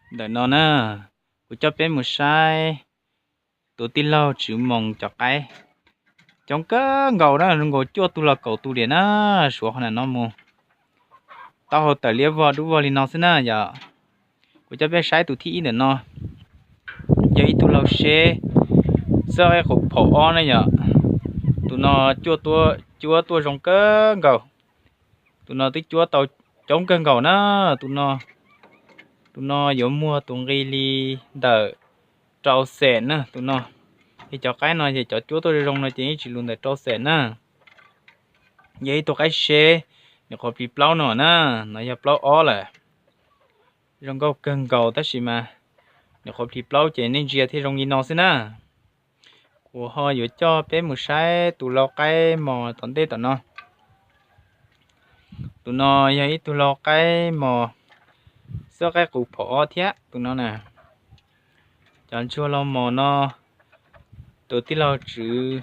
Ntawm no na, kuv coj peb mus saib tus tij laug Tswv Moos cov qaib. Coob kawg nkaus na, zoo nkaus cuaj tug los kaum tus diam na, suav qhov ntawm no mus. Taub hau tawm liab vog dub vog li no xwb na yom. Kuv coj peb saib tus thib ib ntawm no, yog ib tug laug seb xwb qaib qus phaum ob na yom. Tus no cuab tuaj zoo kawg nkaus. Tus no twb cuab tau coob kawg nkaus na. Tus no, tus no yuav muag tus nqi li ntawm rau xees na tus no. Es cov qaib no ces cov cuab tuaj zoo no ces yeej tsis lus ntawm rau xees na. Yog ib tug qaib seb, nws qhuav plig plaub no na, no yog plaub ob lawm. Zoo nkauj kawg nkaus tab sis mas nws qhuav plig plaub ces nej ntsia thiaj zoo li no xwb na. Kuv ho yuav coj peb mus saib tus lau qaib mos tom ntej tom no. Tus no yog ib tug lau qaib mos xwb qaib qus phaum ob thiab tus no na. Cov ntsuag lau mos no, tus tij laug Tswv,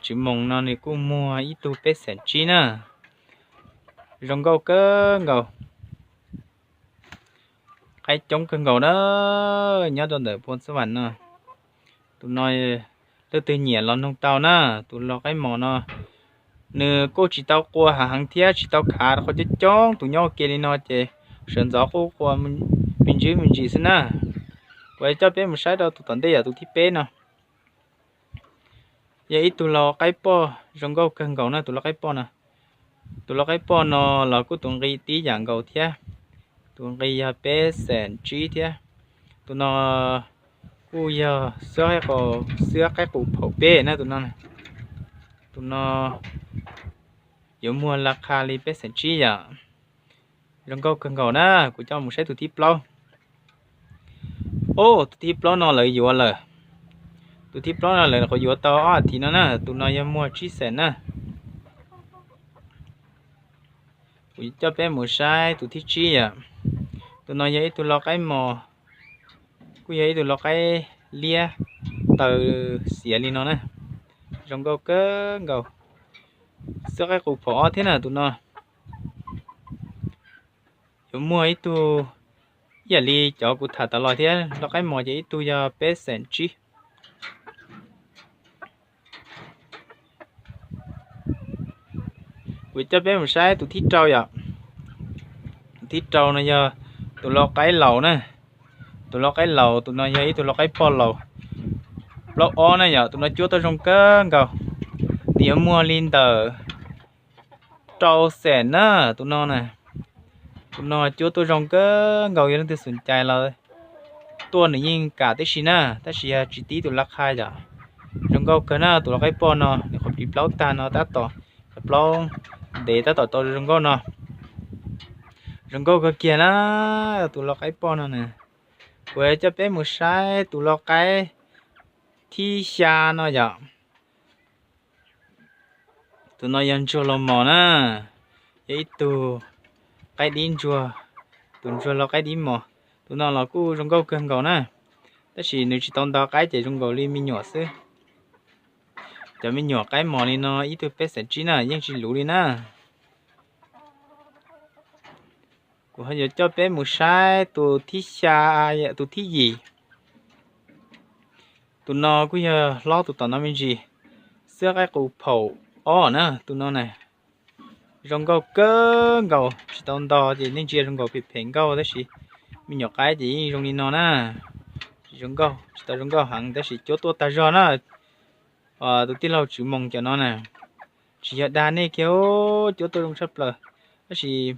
Tswv Moos no nws kuj muag ib tug peb xees tsib na. Zoo nkauj kawg nkaus. Qaib coob kawg nkaus na, nyob rau ntawm Phoos Xab Vam no. Tus no leej twg nyiam los noog tau na, tus lau qaib mos no. Nws kuj tsis tau qua hav heev thiab tsis tau khav, qhov coob coob tus nyob ua ke li no ces sawv ntxov quj qua me ntsis me ntsis xwb na. Kuv coj peb mus saib rau tus tom ntej yom, tus thib peb no. Yog ib tug lau qaib poj zoo nkauj kawg nkaus na, tus lau qaib poj no. Tus lau qaib poj no los kuj tus nqi tib yam nkaus thiab. Tus nqi yog peb xees tsib thiab. Tus no kuj yog xwb, xwb qaib qus phaum peb na tus no. Tus no yuav muag la qha li peb xees tsib yom. Zoo nkauj kawg nkaus na, kuv coj mus saib tus thib plaub. Ub, tus thib plaub no lawv yuav lawm. Tus thib plaub no lawv qhuav yuav tau ob as thiv no na, tus no yog muag tsib xees na. Kuv coj peb mus saib tus thib tsib yom. Tus no yog ib tug lau qaib mos, kuj yog ib tug lau qaib liab taw xiav li no na. Zoo nkauj kawg nkaus. Xwb qaib qus phaum ob thiab na tus no. Yuav muag ib tug ib yam li cov kuv tham tas los thiab, lau qaib mos ces ib tug yog peb xees tsib. Kuv coj peb mus saib tus thib rau yom. Tus thib rau no yog tus lau qaib laus na. Tus lau qaib laus, tus no yog ib tug lau qaib poj laus plaub ob na yom, tus no cuab tuaj zoo kawg nkaus. Nws yuav muag li ntawm rau xees na, tus no na. Tus no cuab tuaj zoo kawg nkaus, yog leej twg xum cais los tuaj nws yeej kam tib si na, tab sis yog tsis tib tus la qha yom. Zoo nkauj kawg na, tus lau qaib poj no nws qhuav plig plaub tag no tab tom, qhuav plaub ntev tab tom tau zoo nkauj no. Zoo nkauj kawg kiag na, tus lau qaib poj no na. Kuv coj peb mus saib tus lau qaib thib xya no yom. Tus no yog ntsuag lau mos na, yog ib tug qaib dib ntsuag, tus ntsuag lau qaib dib mos. Tus no los kuj zoo nkauj kawg nkaus na, tab sis nws tsis tau nto qaib ces zoo nkaus li me nyuam xwb. Cov me nyuam qaib mos li no ib tug peb xees tsib na, yeej tsis luv li na. Kuv ho yuav coj peb mus saib tus thib xya, tus thib yim. Tus no kuj yog hlob tus tom no me ntsis, xwb qaib qus phaum ob na, tus no na. Zoo nkauj kawg nkaus, tsis tau nto ces nej ntsia zoo nkaus phem phem nkauj tab sis me nyuam qaib ces yeej zoo li no na. Tsis zoo nkauj, tsis tau zoo nkauj heev tab sis cuab tuaj tag zog na. Tus tij laug Tswv Moos cov no na, tsis yog dag nej kiag, cuab tuaj zoo tshaj plaws. Tab sis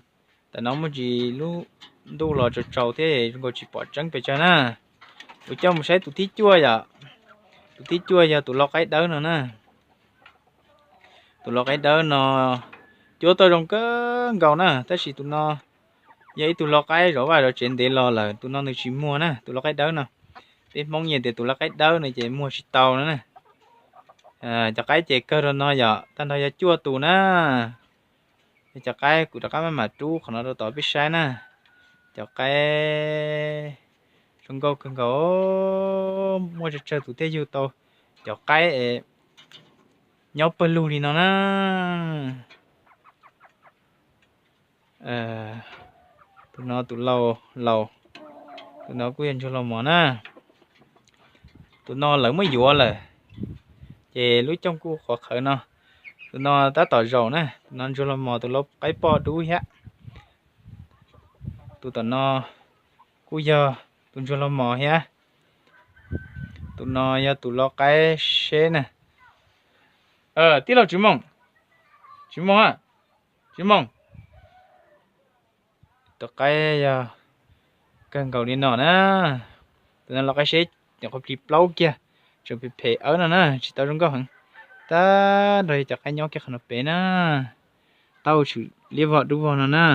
tam no muaj ntsis lub ntuj los tsaus tsaus thiab zoo nkaus tsis pom tseeb pes tsawg na. Kuv coj mus saib tus thib cuaj yom. Tus thib cuaj yog tus lau qaib dawb no na. Tus lau qaib dawb no cuab tuaj zoo kawg nkaus na, tab sis tus no yog ib tug lau qaib zov vaj zov tsev ntev los lawm, tus no nws tsis muag na, tus lau qaib dawb no. Peb Hmoob nyiam tias tus lau qaib dawb no ces muag tsis tau no na. Cov qaib ces kawg rau no yom, tag nrho yog cuaj tus na. Cov qaib kuv rov qab maj mam rub qhov no rau tod peb saib na. Cov qaib zoo nkauj kawg nkaus, muaj tsawg tsawg tus thiaj yug tau cov qaib es nyob pawg lug li no na. Tus no tus lau laus, Tus no kuj yog ntsuag los mos na. Tus no lawv muab yuav lawm, ces lub cooj kuj qhuav qhawv no. Tus no tab tom zaum na, tus no ntsuag los mos, tus lau qaib poj dub thiab. Tus tom no kuj yog tus ntsuag los mos thiab. Tus no yog tus lau qaib seb na. Tij laug Tswv Moos, Tswv Moos, Tswv Moos. Tus qaib yog kawg nkaus li no na. Tus no lau qaib seb, nyuam qhuav plig plaub kiag, tseem phem phem awb no na, tsis tau zoo nkauj heev. Tag nrho yog cov qaib nyob kiag qhov no pem na. Tau tshwm liab vog dub vog no na.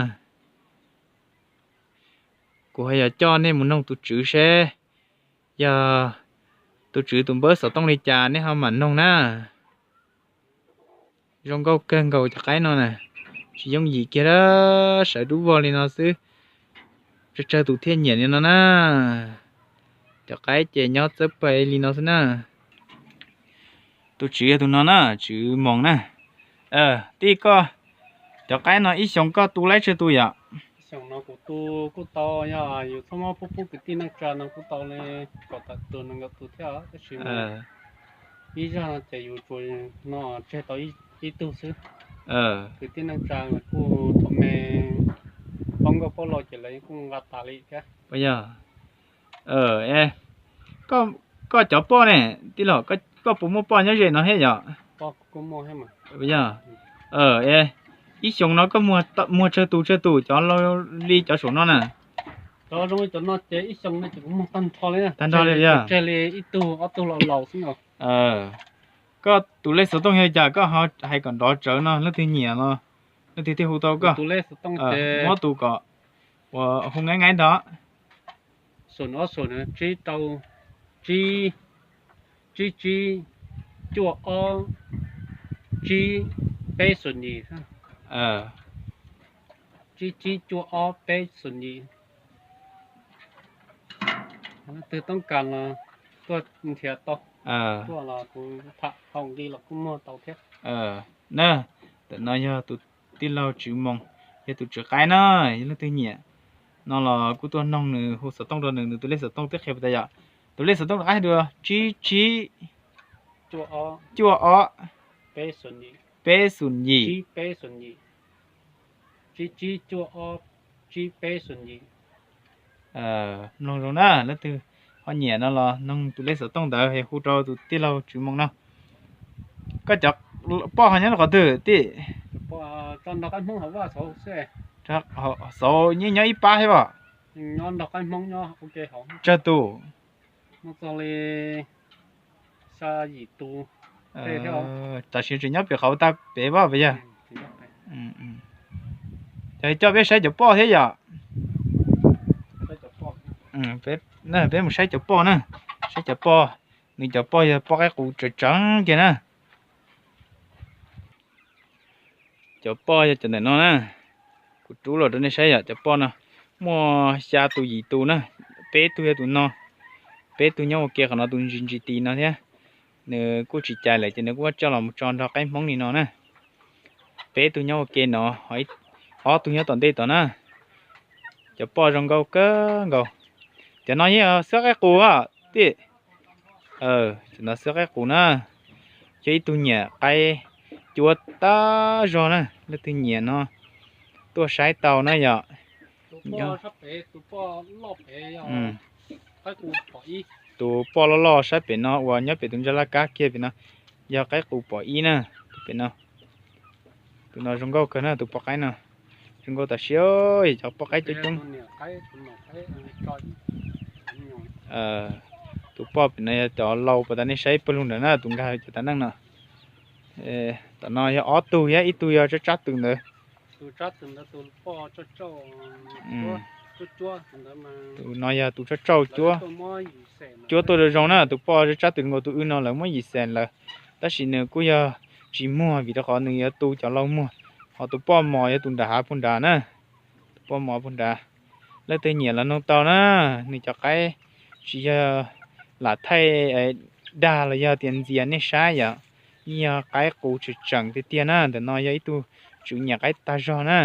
Kuv ho yog coj nej mus noog tus tswv seb yog tus tswv tus npawb xov tooj li cas nej ho mam noog na. Zoo nkauj kawg nkaus cov qaib no na, tsis yooj yim kiag, sawv dub vog li no xwb, tsawg tsawg tus thiaj nyiam li no na. Cov qaib ces nyob txawb pawg li no xwb na. Tus tswv yog tus no na, Tswv Moos na. Tij, koj cov qaib no ib xyoos koj tu laib tsawg tus yom? Xyoo no kuv tu kuj tau, yog yus txhob muab pub pub kwv tij neej tsa no kuj tau li kaum tawm tus nees nkaum tus thiab, tab sis ib zaj no ces yus tsuas no tseg tau ib tug xwb. Kwv tij neej tsa lawv kuj thaum me paub nkauj paub loj ces lawv kuj nqa tas li thiab. Yog, koj cov poj ne, tij laug, koj puas muaj poj nyob ze no thiab yom? Yog, ib xyoos no koj muag tsawg tus tsawg tus cov li cov saum no na? Cov zoo li cov no ces ib xyoos no ces kuv muag tag nrho li, tag nrho li yog tseg li ib tug ob tug laus laus xwb no. Koj tus lej xov tooj yog cas koj ho hais kom nrov tsawv no, leej twg nyiam no leej twg thiaj hu tau koj? Tus lej xov tooj ces muab tus kom uas hu nqaij nqaij ntag. Xoom ob xoom, tsib rau, tsib, tsib tsib, cuaj ob, tsib, peb xoom yim. Tsib tsib cuaj ob peb xoom yim. Leej twg toob kas los tuaj nrhiav tau, tuaj los kuv tham haus nqi los kuj muag tau thiab. Na, ntawm no yog tus tij laug Tswv Moos, yog tus tswv qaib na, yog leej twg nyiam no los kuj tuaj noog nws, hu xov tooj rau nws, nws tus lej xov tooj twb qhia puas tas yom? Tus lej xov tooj rov qab dua, tsib tsib, cuaj ob, peb xoom yim, tsib tsib cuaj ob tsib peb xoom yim. Mloog zoo na, leej twg ho nyiam no los noog tus lej xov tooj ntawd es hu rau tus tij laug Tswv Moos no. Koj cov poj ho nyob rau qhov twg tij? Xauv yeej nyob ib pab thiab os. Tsawg tus? Tam sim tseem nyob pem qhov tag pem pab puas yog? Cov coj peb saib cov poj thiab yom? Peb mus saib cov poj na, saib cov poj. Nws cov poj yog poj qaib qus tseem tseem kiag na. Cov poj yog cov ntawm no na, kuv rub los rau nej saib yom. Cov poj no muaj xya tus yim tus na, peb tug yog tus no, peb tug nyob ua ke qhov no, tus ntsis ntsis tis no thiab. Nws kuj tsis cais lawm ces nws kuj muab coj los mus tso nrog qaib Hmoob li no na. Peb tug nyob ua ke no, ob tug nyob tom ntej tod na. Cov poj zoo nkauj kawg nkaus. Cov no yeej yog xwab qaib qus tij. Cov no xwab qaib qus na, yog ib tug nyiam qaib cuab tag zog na, leej twg nyiam no tuaj saib tau na yom. Tus poj loj loj saib pem no uas nyob pem tus ntsa laj kab kiag pem no yog qaib qus pom ib na, tus pem no. Tus no zoo nkauj kawg na, tus poj qaib no zoo nkauj tam sim, cov poj qaib coob coob. Tus poj pem no yog cov laus puas tas, nej saib pawg lug nrad na, tus nkag cov tav neej no. Tom no yog ob tug thiab, ib tug yog tsab tsab tws ntawd. Tus no yog tus tsab tsauj cuab, cuab tuaj zoo zoo na. Tus poj tsab tsab tws nkaus tus wb no lawv muab yim xees lawm, tab sis nws kuj yog tsis muag vim rau qhov nws yuav tu cov laus muag. Ho tus poj mos yog tus nram hav puag nrad na. Tus poj mos puag nrad, leej twg nyiam los noog tau na. Nws cov qaib tsis yog lam thaij dag los yog tias ntxias nej saib yom, yeej yog qaib qus tseem tseem tiag tiag na. Ntawm no yog ib tug tswv nyiam qaib tag zog na.